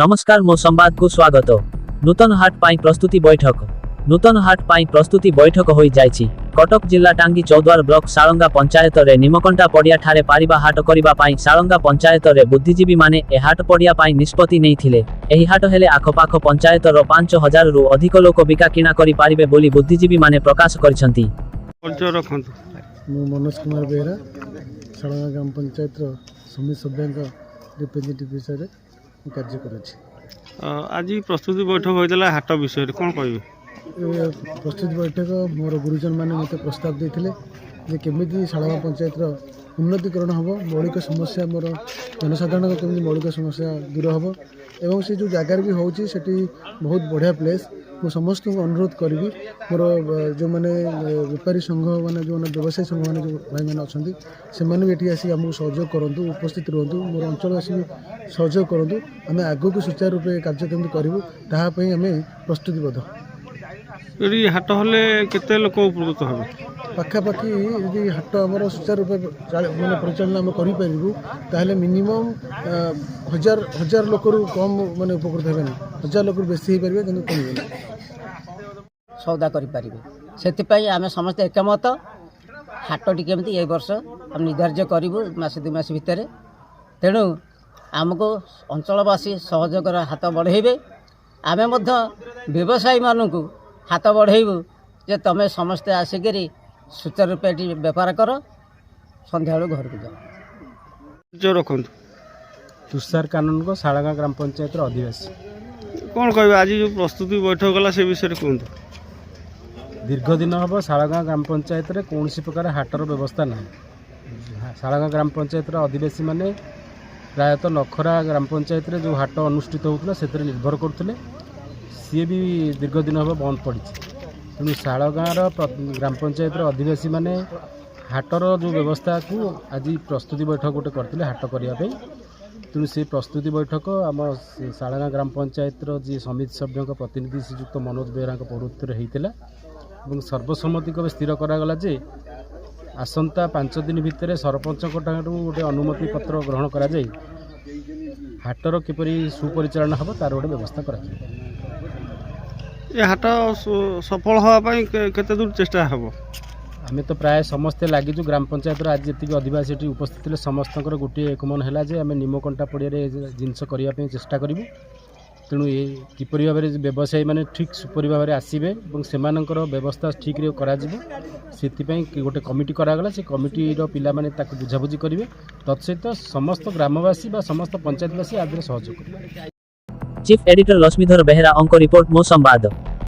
ନମସ୍କାର, ମୋ ସମ୍ବାଦକୁ ସ୍ୱାଗତ। ନୂତନ ହାଟ ପାଇଁ ପ୍ରସ୍ତୁତି ବୈଠକ। ନୂତନ ହାଟ ପାଇଁ ପ୍ରସ୍ତୁତି ବୈଠକ ହୋଇଯାଇଛି। କଟକ ଜିଲ୍ଲା ଟାଙ୍ଗୀ ଚୌଦ୍ୱାର ବ୍ଲକ ଶାଳଙ୍ଗା ପଞ୍ଚାୟତରେ ନିମକଣ୍ଟା ପଡ଼ିଆ ଠାରେ ପାରିବା ହାଟ କରିବା ପାଇଁ ଶାଳଙ୍ଗା ପଞ୍ଚାୟତରେ ବୁଦ୍ଧିଜୀବୀମାନେ ଏ ହାଟ ପଡ଼ିଆ ପାଇଁ ନିଷ୍ପତ୍ତି ନେଇଥିଲେ। ଏହି ହାଟ ହେଲେ ଆଖପାଖ ପଞ୍ଚାୟତର 5000ରୁ ଅଧିକ ଲୋକ ବିକା କିଣା କରିପାରିବେ ବୋଲି ବୁଦ୍ଧିଜୀବୀମାନେ ପ୍ରକାଶ କରିଛନ୍ତି। ପରିଚୟ ରଖନ୍ତୁ। ମୁଁ ମନୋଜ କୁମାର ବେହେରା, ଶାଳଙ୍ଗା ଗ୍ରାମ ପଞ୍ଚାୟତର ସମିତି ସଭ୍ୟଙ୍କ ରିପ୍ରେଜେଣ୍ଟେଟିଭ୍ ହିସାବରେ ମୁଁ କାର୍ଯ୍ୟ କରୁଛି। ଆଜି ପ୍ରସ୍ତୁତି ବୈଠକ ହୋଇଥିଲା ହାଟ ବିଷୟରେ, କ'ଣ କହିବେ? ଏ ପ୍ରସ୍ତୁତି ବୈଠକ, ମୋର ଗୁରୁଜନମାନେ ମୋତେ ପ୍ରସ୍ତାବ ଦେଇଥିଲେ ଯେ କେମିତି ଶାଳଙ୍ଗା ପଞ୍ଚାୟତର ଉନ୍ନତିକରଣ ହେବ, ମୌଳିକ ସମସ୍ୟା, ମୋର ଜନସାଧାରଣଙ୍କ କେମିତି ମୌଳିକ ସମସ୍ୟା ଦୂର ହେବ ଏବଂ ସେ ଯେଉଁ ଜାଗାରେ ବି ହେଉଛି, ସେଠି ବହୁତ ବଢ଼ିଆ ପ୍ଲେସ୍। ମୁଁ ସମସ୍ତଙ୍କୁ ଅନୁରୋଧ କରିବି, ମୋର ଯେଉଁମାନେ ବେପାରୀ ସଂଘ ମାନେ, ଯେଉଁମାନେ ବ୍ୟବସାୟୀ ସଂଘ ମାନେ, ଯେଉଁ ଭାଇମାନେ ଅଛନ୍ତି, ସେମାନେ ବି ଏଠି ଆସିକି ଆମକୁ ସହଯୋଗ କରନ୍ତୁ, ଉପସ୍ଥିତ ରୁହନ୍ତୁ। ମୋର ଅଞ୍ଚଳବାସୀ ବି ସହଯୋଗ କରନ୍ତୁ। ଆମେ ଆଗକୁ ସୁଚାରୁ ରୂପେ କାର୍ଯ୍ୟ କେମିତି କରିବୁ, ତାହା ପାଇଁ ଆମେ ପ୍ରସ୍ତୁତିବଦ୍ଧ। ଏଠି ହାଟ ହେଲେ କେତେ ଲୋକ ଉପକୃତ ହେବେ? ପାଖାପାଖି ଯଦି ହାଟ ଆମର ସୁଚାରୁ ରୂପେ ମାନେ ପରିଚାଳନା ଆମେ କରିପାରିବୁ, ତାହେଲେ ମିନିମମ୍ ହଜାର ହଜାର ଲୋକରୁ କମ୍ ମାନେ ଉପକୃତ ହେବେନି। ହଜାର ଲୋକରୁ ବେଶୀ ହେଇପାରିବେ, କିନ୍ତୁ କମିବେନି। ସଉଦା କରିପାରିବେ, ସେଥିପାଇଁ ଆମେ ସମସ୍ତେ ଏକମତ। ହାଟଟି କେମିତି ଏ ବର୍ଷ ଆମେ ନିର୍ଦ୍ଧାର୍ଯ୍ୟ କରିବୁ ମାସେ 2 ମାସ ଭିତରେ। ତେଣୁ ଆମକୁ ଅଞ୍ଚଳବାସୀ ସହଯୋଗର ହାତ ବଢ଼େଇବେ। ଆମେ ମଧ୍ୟ ବ୍ୟବସାୟୀମାନଙ୍କୁ ହାତ ବଢ଼େଇବୁ ଯେ ତୁମେ ସମସ୍ତେ ଆସିକରି ସୁଚାରୁ ରୂପେ ଏଠି ବେପାର କର, ସନ୍ଧ୍ୟାବେଳକୁ ଘରକୁ ଯାଅ। ପରିଚୟ ରଖନ୍ତୁ। ତୁଷାର କାନୁନଙ୍କ, ଶାଳଗାଁ ଗ୍ରାମ ପଞ୍ଚାୟତର ଅଧିବାସୀ। କ'ଣ କହିବେ, ଆଜି ଯେଉଁ ପ୍ରସ୍ତୁତି ବୈଠକ ଗଲା, ସେ ବିଷୟରେ କୁହନ୍ତୁ। ଦୀର୍ଘ ଦିନ ହେବ ଶାଳଗାଁ ଗ୍ରାମ ପଞ୍ଚାୟତରେ କୌଣସି ପ୍ରକାର ହାଟର ବ୍ୟବସ୍ଥା ନାହିଁ। ଶାଳଗାଁ ଗ୍ରାମ ପଞ୍ଚାୟତର ଅଧିବାସୀମାନେ ପ୍ରାୟତଃ ନଖରା ଗ୍ରାମ ପଞ୍ଚାୟତରେ ଯେଉଁ ହାଟ ଅନୁଷ୍ଠିତ ହେଉଥିଲା, ସେଥିରେ ନିର୍ଭର କରୁଥିଲେ। ସିଏ ବି ଦୀର୍ଘ ଦିନ ହେବ ବନ୍ଦ ପଡ଼ିଛି। ତେଣୁ ଶାଳଗାଁର ଗ୍ରାମ ପଞ୍ଚାୟତର ଅଧିବାସୀମାନେ ହାଟର ଯେଉଁ ବ୍ୟବସ୍ଥାକୁ ଆଜି ପ୍ରସ୍ତୁତି ବୈଠକ ଗୋଟେ କରିଥିଲେ ହାଟ କରିବା ପାଇଁ। ତେଣୁ ସେ ପ୍ରସ୍ତୁତି ବୈଠକ ଆମ ଶାଳଗାଁ ଗ୍ରାମ ପଞ୍ଚାୟତର ଯିଏ ସମିତି ସଭ୍ୟଙ୍କ ପ୍ରତିନିଧି ଶ୍ରୀଯୁକ୍ତ ମନୋଜ ବେହେରାଙ୍କ ପୌରୋହିତ୍ୟରେ ହେଇଥିଲା ଏବଂ ସର୍ବସମ୍ମତିକ୍ରମେ ସ୍ଥିର କରାଗଲା ଯେ ଆସନ୍ତା 5 ଦିନ ଭିତରେ ସରପଞ୍ଚଙ୍କ ଠାରୁ ଗୋଟେ ଅନୁମତି ପତ୍ର ଗ୍ରହଣ କରାଯାଇ ହାଟର କିପରି ସୁପରିଚାଳନା ହେବ, ତାର ଗୋଟେ ବ୍ୟବସ୍ଥା କରାଯିବ। ଏ ହାଟ ସଫଳ ହେବା ପାଇଁ କେତେ ଦୂର ଚେଷ୍ଟା ହେବ? ଆମେ ତ ପ୍ରାୟ ସମସ୍ତେ ଲାଗିଛୁ। ଗ୍ରାମ ପଞ୍ଚାୟତର ଆଜି ଯେତିକି ଅଧିବାସୀ ଏଠି ଉପସ୍ଥିତ ଥିଲେ, ସମସ୍ତଙ୍କର ଗୋଟିଏ ଏକମନ ହେଲା ଯେ ଆମେ ନିମକଣ୍ଟା ପଡ଼ିଆରେ ଏ ଜିନିଷ କରିବା ପାଇଁ ଚେଷ୍ଟା କରିବୁ। ତେଣୁ ଏ କିପରି ଭାବରେ ବ୍ୟବସାୟୀମାନେ ଠିକ୍ ସୁପରି ଭାବରେ ଆସିବେ ଏବଂ ସେମାନଙ୍କର ବ୍ୟବସ୍ଥା ଠିକ୍ରେ କରାଯିବ, ସେଥିପାଇଁ ଗୋଟେ କମିଟି କରାଗଲା। ସେ କମିଟିର ପିଲାମାନେ ତାକୁ ବୁଝାବୁଝି କରିବେ। ତତ୍ସହିତ ସମସ୍ତ ଗ୍ରାମବାସୀ ବା ସମସ୍ତ ପଞ୍ଚାୟତବାସୀ ଆ ଦେହରେ ସହଯୋଗ କରିବେ। ଚିଫ୍ ଏଡିଟର ଲକ୍ଷ୍ମୀଧର ବେହେରାଙ୍କ ରିପୋର୍ଟ, ମୋ ସମ୍ବାଦ।